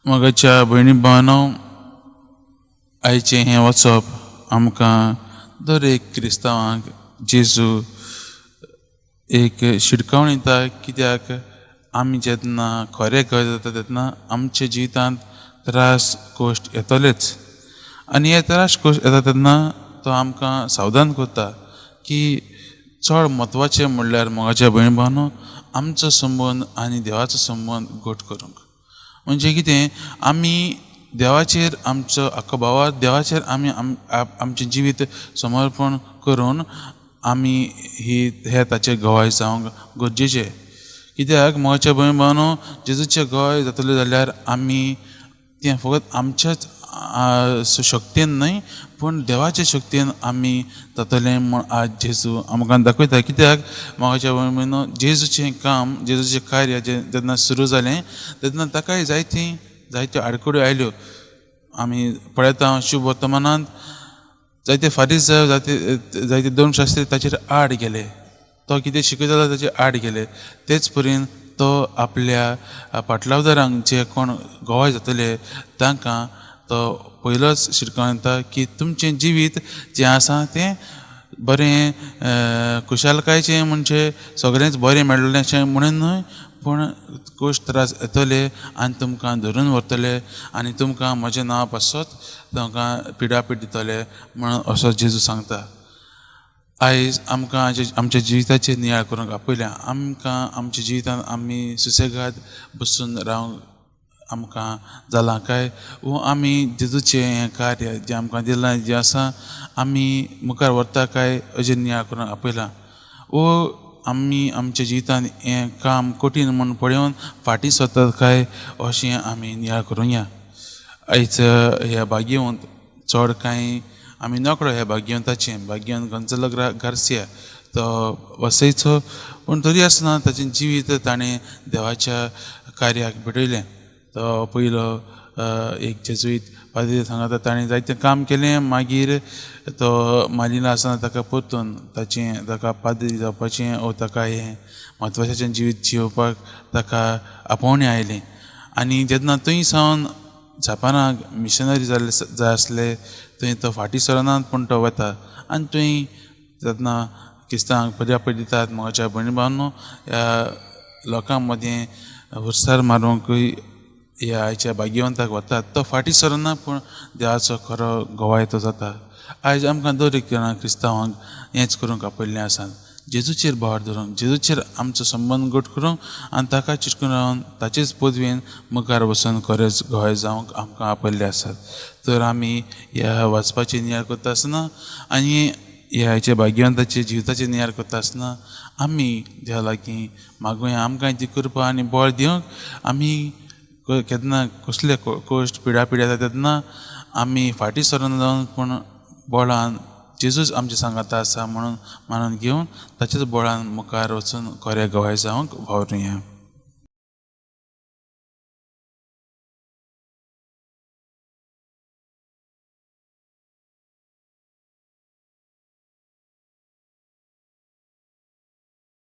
मोगाच्या भयणी भावांनो, आयचें हें वचप आमकां दर एक क्रिस्तांवांक जेजू एक शिटकावणी दिता. कित्याक आमी जेन्ना खरें गवाय जाता तेन्ना आमच्या जिवितांत त्रास कश्ट येतलेच आनी हे त्रास कश्ट येता तेन्ना तो आमकां सावधान करता की चड म्हत्वाचें म्हणल्यार मोगाच्या भयण भावांनो, आमचो संबंद आनी देवाचो संबंद घट करूंक. म्हणजे कितें, आमी देवाचेर आमचो आख्खो भावार देवाचेर आमी आमचें जिवीत समर्पण करून आमी ही हे ताचे गवाय जावंक गरजेचें. कित्याक मोगाच्या भयण भावांनो, जेजूचे गवाय जातले जाल्यार आमी तें फकत आमच्याच शक्तीन न्हय पूण देवाच्या शक्तीन आमी जातलें म्हूण आज जेजू आमकां दाखयता. कित्याक मोगाच्या भयण भावांनो, जेजूचें काम, जेजूचें कार्य जेन्ना सुरू जालें तेन्ना ताकाय जायतीं जायत्यो आडखळ्यो आयल्यो. आमी पळयता शुभ वर्तमानांत जायते फारीस, जायते जायते दोन शास्त्री ताचेर आड गेले. तो कितें शिकयतालो ताचेर आड गेले. तेच परीन तो आपल्या पाटलावदारांक जे कोण गवाय जातले तांकां तो पयलोच शिटकावणी दिता की तुमचें जिवीत जें आसा तें बरें खुशालकायेचें, म्हणजे सगळेंच बरें मेळटलें अशें म्हणून न्हय, पूण कश्ट त्रास येतले आनी तुमकां धरून व्हरतले आनी तुमकां म्हजें नांव पासत तुमकां पिडापीड दितले म्हणून असो जेजू सांगता. आयज आमकां आमच्या जिविताचेर नियाळ करूंक आपयल्या. आमकां आमच्या जिवितांत आमी सुसेगाद बसून रावंक आमकां जालां काय वो आमी जेजूचें हें कार्य जें आमकां दिलां जें आसा आमी मुखार व्हरता काय अशें नियाळ करूंक आपयलां. वो आमी आमच्या जिवितांत हें काम कठीण म्हूण पळोवन फाटीं सरतात काय अशें आमी नियाळ करुया. आयज ह्या भाग्यवंत चड कांय आमी नकळो ह्या भाग्यवंताचें, भाग्यवंत गोंजालो गार्सिया तो वसयचो, पूण तरी आसतना ताचें जिवीत ताणें देवाच्या कार्याक भेटयलें. तो पयलो एक जेजुईत पाद्री सांगता ताणें जायतें काम केलें. मागीर तो मालिना आसतना ताका परतून ताचें ताका पाद्री जावपाचें वो ताका हें म्हत्वाचें जिवीत जियोवपाक ताका आपोवणें आयलें. आनी जेन्ना थंय सावन जापानाक मिशनरी जाल्ले जाय आसले थंय तो फाटीं सरना पूण तो वता आनी थंय जेन्ना क्रिस्तांवांक पर्यापय दितात. मोगाच्या भयणी भावांनो, ह्या लोकां मदीं हुर्सार मारूंकूय ह्या आयच्या भाग्यवंताक वतात. तो फाटीं सरना पूण देवाचो खरो गवाय तो जाता. आयज आमकां दर एक जाणां क्रिस्तांवांक हेंच करूंक आपयल्लें आसा, जेजूचेर भार धरूंक, जेजूचेर आमचो संबंद घट करूंक आनी ताका चिटकून रावन ताचेच पदवेन मुखार वचून खरेंच गवाय जावंक आमकां आपयल्ले आसात. तर आमी ह्या वाचपाची नियाळ करता आसतना आनी ह्या आयच्या भाग्यवंताचे जिविताचे नियाळ करता आसतना आमी देवा लागीं मागुया आमकां ती कृपा आनी बळ दिवंक. आमी केन्ना कसले कश्ट पिडा पिड्या जाता तेन्ना आमी फाटीं सरना जावन पूण बळान जेजूच आमच्या सांगाता आसा म्हणून मानून घेवन ताच्याच बळान मुखार वचून खरें गवाय जावंक वावरुया.